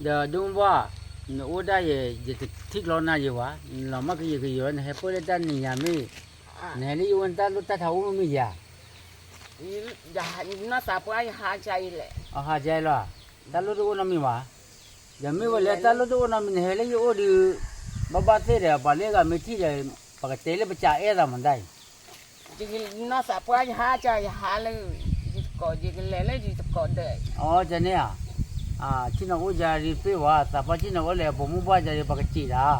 ဒီးဒိၣ်မုၢ်ဘှီၣ်, နအိၣ်ဒၣ်ယဲ ယတထံၣ်ကျီနၤယဲဝဲ, နလီၤမၢ်ကယဲၢ်ကယဲၢ်ဝဲ နဟဲပၢၢ်လၢတၢ်နံၤယၤမ့ၢ်, နဟဲလၢယအိၣ်နတၢ်လိၣ်တၢ်ထးအိၣ်မ့ၢ်မ့ၢ်ယၤ, နီၢ်သးပှၢ်ယဟါကလဲၣ်, အဟါကလဲၣ်လီၤ, တၢ်လိၣ်တအိၣ်နီတမံၤဘၣ်, ဒီးမ့ၢ်ဝဲလၢတၢ်လိၣ်တအိၣ်နီတမံၤ နဟဲလၢယအိၣ်ဒီး, ဘၣ်ဘၣ်သ့ၣ်ဒီး ပှၤလၢအဂၤမ့ၢ်ထံၣ်ဒီး, ပကတဲလၢပကအဲၣ်သးမတၤအံၤ နီၢ်သးပှၢ်ယဟါကယဟါလၢ, ယတကိး ယကလဲၤလၢယတကိးဒီး, အီ ကန့ၣ်ဧါ, ဆ့ၣ်နီၤအိၣ်ယၤဒ်သ့ဝဲ, သးပှၢ်ဆ့ၣ်နီၤအိၣ်လဲၣ် ပိာ်မုၣ်ဘၣ်ယၤဒီး ပကစံးတၢ်,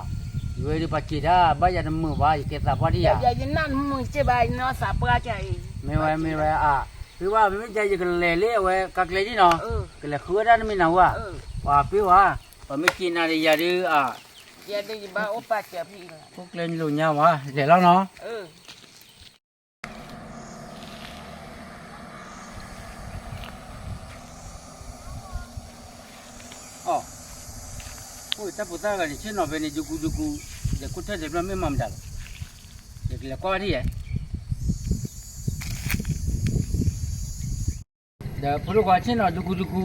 ယဝဲဒီးပစံးတၢ် ဘၣ်ယၤတမုာ်ဘၣ် ယကဲသးပှၢ်ထံၣ်ယၤ, ယနၢ်မုာ်စ့ၢ်ဘၣ် နီၢ်သးပှၢ်ကၢ်အံၤ, မ့ၢ်ဝဲမ့ၢ်ဝဲအ, ပ့ၤဝဲမ့မ့ၢ်ယၤ ယကလဲၤလၢအဝဲကါကျဲဒ်နီၤ, ကလဲၤဃုဝဲဒၣ်တမ့ၢ်နၤဝဲ, ပှၤပ့ၤဝဲ, ပှၤမ့ၢ်စံးနၤဒီးယၤဒုးအ ယဲဒၣ်ယဘၣ်အိၣ်ပာ်စၢၤဖံလီၤ, အိၣ်ကျဲလိာ်ညါဝဲ လဲၤလီၤနီၤ, အိၣ်, အိၣ်တၢ်ဖိသၣ်တဂၤန့ၣ် ဆ့ၣ်နီၤဖဲန့ၣ် ဒူကူဒူကူ, ဒီးခိၣ်ထၢၣ်ဒဲးဖျၢၣ်မ့ၢ်မၤမတၤလီၤ, ယကလဲၤကွၢ်ဒ်ယဲ ဒီးဖိဒိၣ်ခွါဆ့ၣ်နီၤဒူကူဒူကူ,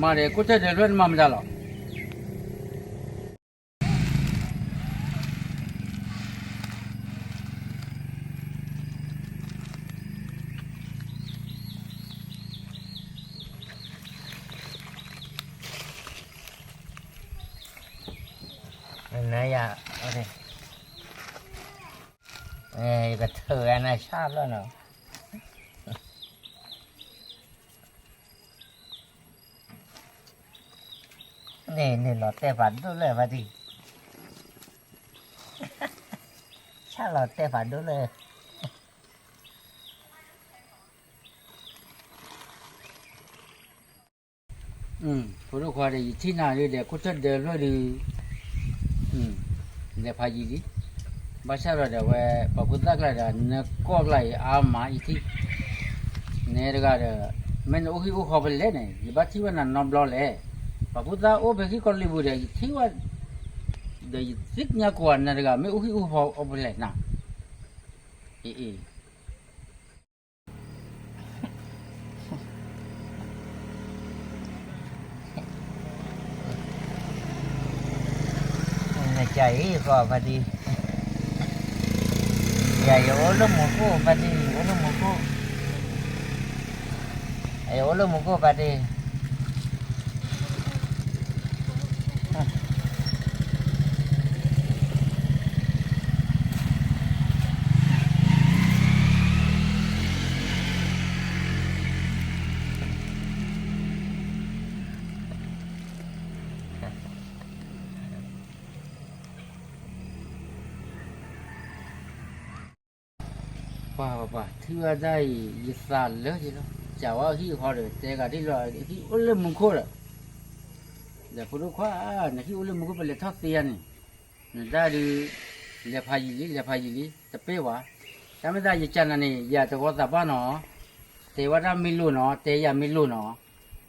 မၤဒီးခိၣ်ထၢၣ်ဒဲးဖျၢၣ်နမၤမတၤလီၤ. နယၤ, ယကထၢၣ်အနၢ်ဆၣ်လီၤနီၤ. န့ၣ်န့ၣ်လီၤတဲာ်ဖးဒိၣ်လၢဖါတံၢ်, ဆၣ်လီၤတဲာ်ဖးဒိၣ်လၢ ဖိဒိၣ်ခွါဒီး ယထံၣ်နၤဒုးဒီး ခိၣ်ထၢၣ်ဒဲးဖျၢၣ်ဒုး, လဲၤဖးယံာ်လံ, ဘၣ်ဆၣ်ဒီးဒီးဝဲ ပှၤဖိသၣ်ကျါဒီး နကိးကျါအံၤအါမး ယထံၣ်, နဲတဂၤဒီး, မ့ၢ်နအိၣ်ဟံၣ်အိၣ်ဃီဖဲလဲၣ်န့ၣ် ယဘၣ်ထံၣ်ဝဲနၤနီတဘျီလဲၣ်, ပှၤဖိသၣ်အိၣ်ဖဲဟံၣ်ကီၢ်လ့ပူၤဒီး ယထံၣ်ဝဲ, ဒီးယသ့ၣ်ညါကိးဂၤနၤတဂၤ မ့ၢ်အိၣ်ဟံၣ်အိၣ်ဃီအိၣ်ဖဲလဲၣ်နၤ, အ့ၣ် နကၢ်အံၤဃီဖါတံၢ်, ယၤယအိၣ်လၢမူခိၣ်ဖါတံၢ် ယအိၣ်လၢမူခိၣ်, ယအိၣ်လၢမူခိၣ်ဖါတံၢ်. ပှၤပှၤပှၤ ထံၣ်ဝဲဒၣ်အံၤ ယသးလၢယလီၤ, ကးဝဲဟံၣ်ဃီဒီး တဲဂၤဒ်လီၤ ဟံၣ်အိၣ်လၢမူခိၣ်ဒီး, ဒီးဖိဒိၣ်ခွါ နဟံၣ်အိၣ်လၢမူခိၣ် ပလဲၤထီၣ်သ့ယၤန့ၣ်, နဒၣ်ဒုး လဲၤဖးယံာ်လံ လဲၤဖးယံာ်လံ တပ့ၢ်ဝဲ, တၢ်မ့ၢ်သးယကးနၤန့ၣ် ယၤတဂီၤသးဘၣ်နီၤ, တဲဝဲဒၣ်မ့ၢ်လိာ်နီၤ တဲယၤမ့ၢ်လိာ်နီၤ,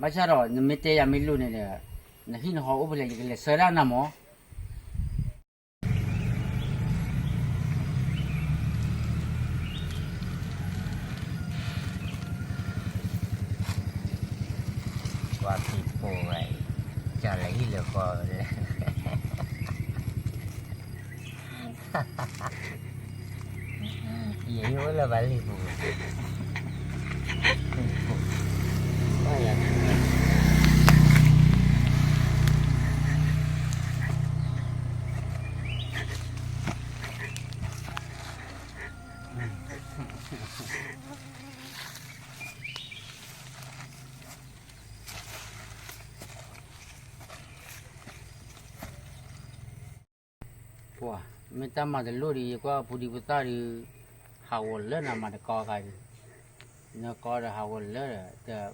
ဘၣ်ဆၣ်ဒီး နမ့ၢ်တဲယၤမ့ၢ်လိာ်န့ၣ်ဒီး နဟံၣ်နဃီအိၣ်ဖဲလဲၣ် ယကလဲၤဆှၢဒၣ်နၤမၢ်. ပှၤဖံးဖိဝဲအံၤ ကလဲၤဟံၣ်လၢဃီဝဲလဲၣ်, ယဟံၣ်အိၣ်လၢပှၤလံာ်ပူၤ, လံာ်ပူၤ, ပှၤ မ့ၢ်တၢ်မၤတလိၣ်ဒီး ယကွၢ်ဖိဒံဖိသၣ်ဒီး ဟးဂီၤလၢနၤမၤတကီအခါဒီး, နကီဒီးဟးဂီၤလၢဒီး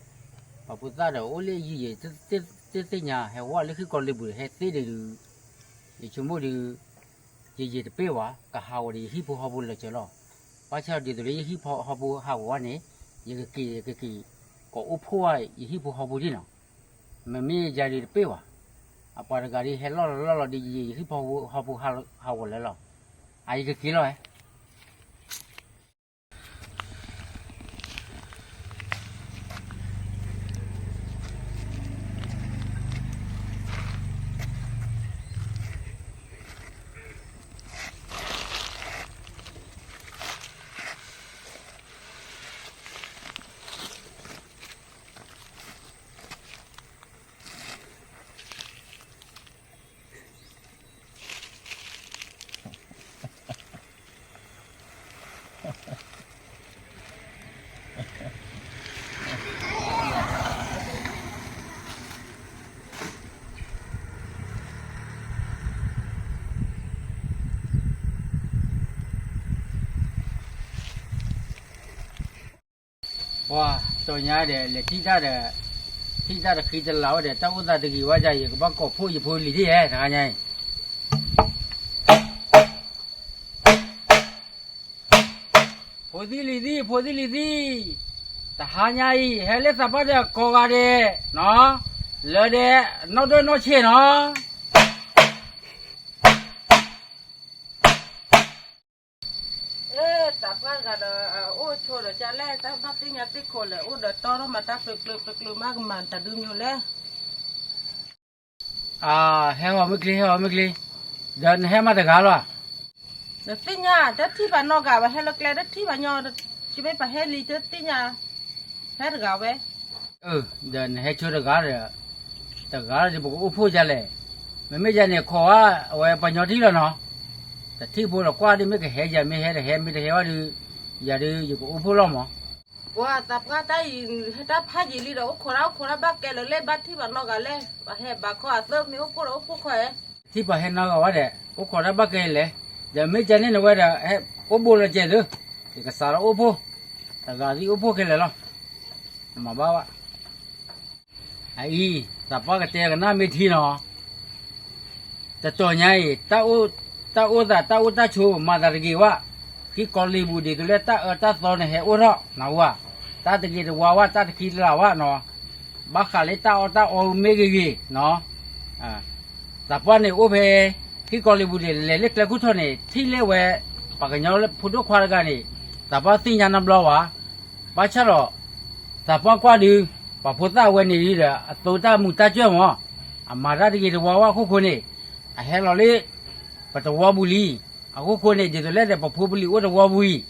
ပှၤဖိသၣ်ဒီးအိၣ်လၢယံာ်ယံာ် တသ့ၣ်ညါ ဟဲဝဲလၢဟံၣ်ကီၢ်လ့ပူၤဒီး ဟဲသ့ဒံးဒီး, ယဆိကမိၣ်ဒီး ယယံာ်တပ့ၢ်ဝဲ ကဟးဂီၤဒီးယဟံၣ်ဖိဃီဖိလၢာ်စၢၤလီၤ. ဘၣ်ဆၣ်ဒ်သိးလၢယဟံၣ်ဖိဃီဖိဟးဂီၤဝဲန့ၣ် ယကက့ၤ ယကက့ၤ ကအိၣ်ဖှိၣ်ဝဲယဟံၣ်ဖိဃီဖိဒ်နီၤ. မ့မ့ၢ်ယၤဒ်တပ့ၢ်ဘၣ်. အပှၤတဂၤဒ်ဟဲလီၢ်လီၢ်လီၢ်လီၢ်ဒ်ယဟံၣ်ဖိဃီဖိဟးဂီၤလၢာ်လီၤ. အယကက့ၤလီၤဝဲ ပှၤ ပှၤ တီၢ်ညါဒီး လဲၤထံၣ်တၢ်ဒီး ထံၣ်တၢ်တဃံတလၤဝဲဒီး တၢ်အိၣ်သးတဂ့ၤဝဲဒ်အံၤ ယကဘၣ်ကိးဖှိၣ်ယဖိလံၤဒ်ယဲ တဟါညါအံၤ ဖိသံလံၤသံ ဖိသံလံၤသံ, တဟါညါအံၤ ဟဲလၢသးပှၢ်ဒီးကိးဂၤဒဲး, လၢဒဲး နီၢ်ဒိၣ်နီၢ်ဆံးနီၤ. အ့ သးပှၢ်တဂၤဒီး အိၣ်ဆိဒီးကလဲၣ်, တၢ်ဘၣ်သ့ၣ်ညါသ့ၣ်ခိၣ်လဲၣ်, အိၣ်ဒီးတီထီၣ်မၤတၢ်ကျၢၤကျၢၤကျၢၤကျၢၤမး ကမၤတၢ်ဒုးမ့ၢ်လဲၣ်. ဟဲဂီၤမ့ၢ်ချ့ ဟဲဂီၤမ့ၢ်ချ့, ဒီးနဟဲမၤတဂၤလီၤ. နသ့ၣ်ညါ တထံၣ်ဘၣ်နီတဂၤဘၣ်, ဟဲလၢကျဲတထံၣ်ဘၣ်ညီ, ယမ့ၢ်ပဟဲလံ တသ့ၣ်ညါ, ဟဲတဂၤဝဲ. ဒီးနဟဲဆိတဂၤဒီး တဂၤဒီးပကအိၣ်ဖှိၣ်ဒ်လဲၣ်. မ့မ့ၢ်ယၤန့ၣ် ခိးဝဲ အဝဲပှၤညီထံၣ်လီၤနီၤ. တထံၣ်ဖိလီၤကွၢ်ဒီး မ့ၢ်ကဟဲယၤမ့ၢ်ဟဲတဟဲ မ့ၢ်တဟဲဝဲဒီး ယၤဒီးယကအိၣ်ဖှိၣ်လီၤမး. ပှၤသးပှၢ်တၢ်အံၤ ဟဲတၢ်ဖးယံာ်လံဒီး အိၣ်ခိးတၢ်အိၣ်ခိးတၢ်ဘၣ်ကဲလၢၤလဲၣ်, ဘၣ်ထံၣ်ဘၣ်နီတဂၤလဲၣ်, ပှၤဟဲဘၣ်ခီအသၢမ့ၢ်အိၣ်ဖှိၣ်ဒီးအိၣ်ဖှိၣ်ခီဧဲ. ထံၣ်ပှၤဟဲနီတဂၤဝဲဒီး အိၣ်ခိးတၢ်ဘၣ်ကဲလဲၣ်. ဒီးမ့ၢ်ကဲန့ၣ်နဝဲဒီး ဟဲအိၣ်ဘူးလီၤကဲသု, ယကစးထီၣ်အိၣ်ဖှိၣ်, တဂၤသံအိၣ်ဖှိၣ်ခဲလၢာ်လီၤ. မၤဘၣ်ဝဲ အအံၤ သးပှၢ်ကတဲကနၣ်မ့ၢ်ထံနီၤ. တတီၤညါအံၤ တၢ်အိၣ်သးတၢ်အိၣ်တၢ်ဆိး မၤသးတဂ့ၤဝဲ, ဟံၣ်ကီးလံာ်ပူၤဒ်သိးလၢတၢ်အၢတၢ်သီန့ၣ်ဟဲအိၣ်ထီၣ် နၢ်ဟူဧါ, တၢ်တဂ့ၤတဝါဝဲ တၢ်တခံတလၤဝဲနီၤ, ဘၣ်ဃးလၢတၢ်အီၣ်တၢ်အီမ့ၢ်ဂ့ၤဂ့ၤနီၤ. သးပှၢ်န့ၣ်အိၣ်ဖဲ ဟံၣ်ကီးလံာ်ပူၤန့ၣ် လဲၤလၢကျဲခိၣ်ထီၣ်န့ၣ် ထံၣ်လၢဝဲ ပှၤကညီဖိဒိၣ်ခွါတဂၤန့ၣ် သးပှၢ်သ့ၣ်ညါနီတဘျီဘၣ်. ဘၣ်ဆၣ်ဒီး သးပှၢ်ကွၢ်ဒုး ပှၤဖိသၣ်ဝဲန့ၣ်ဒီး အသိတၢ်မုာ်တၢ်စၢၢ်မး, အမၤတၢ်တဂ့ၤတဝါဝဲအခိၣ်ဃိန့ၣ် အဟဲလီၤလၢ ပတဝီပူၤလံ. အခိၣ်ဃိန့ၣ် ဒ်သိးလၢဒီးပဖိပလံၤအိၣ်တဝီပူၤအံၤ,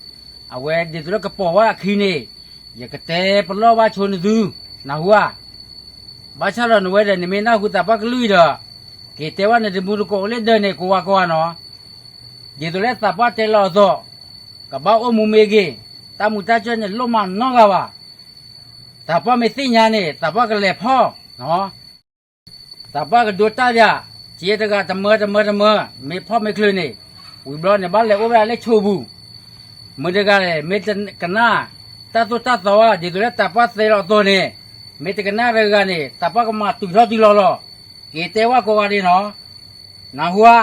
အဝဲဒ်သိးလၢကပိာ်ဝဲအခံန့ၣ် ယကတဲပလီၢ်ဘၣ်ဆိနသု, နၢ်ဟူဧါ. ဘၣ်ဆၣ်ဒီးနဝဲဒီး နမ့ၢ်နၢ်ဟူသးပှၢ်ကလုၢ်အံၤဒီး က့ၤတဲဘၣ်နတမူတကိးအိၣ်လၢဒၢးန့ၣ် ကိးဝါကိးဂၤနီၤ. ဒ်သိးလၢသးပှၢ်တဲလီၤအသိး, ကဘၣ်အိၣ်မူမ့ၢ်ဂ့ၤ, တၢ်မုာ်တၢ်စၢၢ်န့ၣ်လိၣ်မးနီတဂၤဘၣ်. သးပှၢ်မ့ၢ်သ့ၣ်ညါန့ၣ် သးပှၢ်ကလဲၤဖီၣ်နီၤ. သးပှၢ်ကဒိတၢ်ယၤ, စ့တဂၤတမၢတမၢတမၢ, မ့ၢ်ဖီၣ်မ့ၢ်ချုးန့ၣ်, ဝံၤဘျီန့ၣ် ဘၣ်လဲၤအိၣ်ဝဲဒၣ်လၢဆိးပူၤ. မ့ၢ်တဂၤလဲၣ် မ့ၢ်ကနၣ် တၢ်သိၣ်တၢ်သီဧါ, ဒ်သိးလၢသးပှၢ်တဲလီၤအသိးန့ၣ်, မ့ၢ်တကနၣ်တဂၤန့ၣ် သးပှၢ်ကမၤတုၤထီၣ်တုၤလီၤလီၤ. က့ၤတဲဝဲကိးဂၤဒဲးနီၤ, နၢ်ဟူဧါ.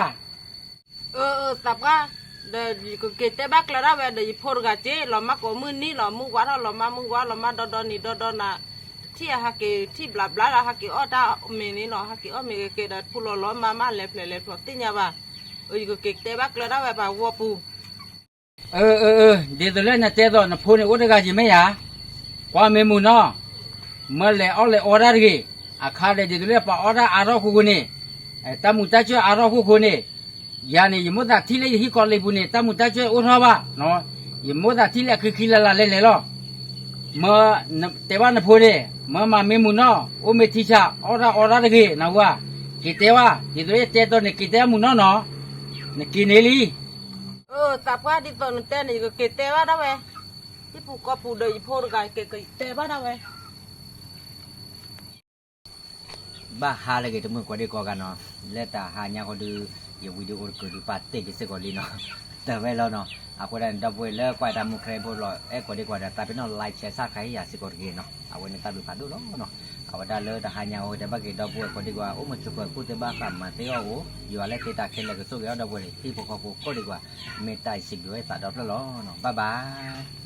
အၢ အၢ သးပှၢ်, ဒီးယကက့ၤတဲဘၣ်ကျၢၤဒၣ်ဝဲဒီး ယဖိတဂၤက့ၤ လီၤမၢ်ကိးမုၢ်နံၤလီၤ, မုၢ်ဝါထီၣ်လီၤမၢ်, မုၢ်ဝါလီၤမၢ် ဒီဒီနံၤဒီဒီနၤ, တထံၣ်အဟးက့ၤထံၣ်ဘျးဘျါဒီး ဟးက့ၤအီၣ်တၢ်မ့ၤန့ၣ်လီၤ, ဟးက့ၤအီၣ်မ့ၤကက့ၤဒီး ဖူလီၤလီၤမၢ်မၢ် လဲၤဖျဲးလဲၤဖျိးသ့ၣ်ညါဘၣ်. အၢ ယကက့ၤတဲဘၣ်ကျၢၤဒၣ်ဝဲပှၤဝီပူၤ. အၢ အၢ အၢ ဒ်သိးလၢနတဲသိး နဖိန့ၣ်အိၣ်တဂၤယံၤမ့ၢ်ဧါ, ကွၢ်မ့ၢ်မုာ်နီၤ, မၢလဲၤအီၣ်လဲၤအီတၢ်တဂ့ၤ, အခါဒီးဒ်သိးလၢပှၤအီၣ်တၢ်အါထီၣ်အခိၣ်ဃိန့ၣ်, တၢ်မုာ်တၢ်စၢၢ်အါထီၣ်အခိၣ်ဃိန့ၣ်, ယၤန့ၣ် ယမိၣ်သးထံၣ်လၢယဟံၣ်ကီးလံာ်ပူၤန့ၣ် တၢ်မုာ်တၢ်စၢၢ်အိၣ်ထီၣ်ဘၣ်, ယမိၣ်သးထံၣ်လၢအခံခံလၢ်လၢ်လဲၤလဲၤလီၤ. မၢ တဲဘၣ်နဖိန့ၣ် မၢမၤမ့ၢ်မုာ်နီၤ, အိၣ်မ့ၢ်ထံဆး အီၣ်တၢ်အီတၢ်တဂ့ၤ နၢ်ဟူဧါ. က့ၤတဲဘၣ် ဒ်သိးလၢယတဲသိးန့ၣ် က့ၤတဲမုာ်နီၤနီၤ, နက့ၤန့ၢ်လံ. အၢ သးပှၢ်ဒ်သိးနတဲန့ၣ် ယကက့ၤတဲဘၣ်ဒၣ်ဝဲ, ဟံၣ်ပူၤကီၢ်ပူၤဒီးယဖိတဂၤက့ၤကတဲဘၣ်ဒၣ်ဝဲ. ဘၣ်ဟါလၢအဂ့ၤ တမုၢ်ကိးဒံကိးဂၤနီၤ, လၢတဟါညါဃီဒုး ယဝံၤဒုးအိၣ်တကုာ်ဒုး ပာ်တ့ၢ်က့ၤစ့ၢ်ကီးလံနီၤ, တဝဲလီၤနီၤ. အဃိဒၣ်န့ၣ် ဒီပုၢ်ဝဲၢ်လၢကွၢ်တၢ်မူခရံာ်ဖိလီၤ အဲၣ်ကိးဒံကိးဂၤဒီး သးပ့ၤနီၣ် like share subscribe ဟ့ၣ်ယၤစ့ၢ်ကီးတဂ့ၤနီၤ. အဝဲန့ၣ်တၢ်ဘျုးဖးဒိၣ်လီၤနီၤ. အဝဲဒၣ်လၢတဟါညါအဝဲတဲဘၣ်က့ၤ ဒီပုၢ်ဝဲၢ်ကိးဒံကိးဂၤ အိၣ်မုာ်ဆိးပၢၤ ကူၣ်သ့ဘၣ်သးမၤသ့အီၣ်ဧိၤ, ယွၤလၢသ့တၢ်ခဲလၢာ်ကဆိၣ်ဂ့ၤအီၤ ဒီပုၢ်ဝဲၢ်န့ၣ် ဟံၣ်ဖိဃီဖိကိးဒံကိးဂၤ, မ့ၢ်တၢ်အံၤစံးဘျုးဝဲသးဒီဖျၢၣ်လီၤနီၤ. Bye bye.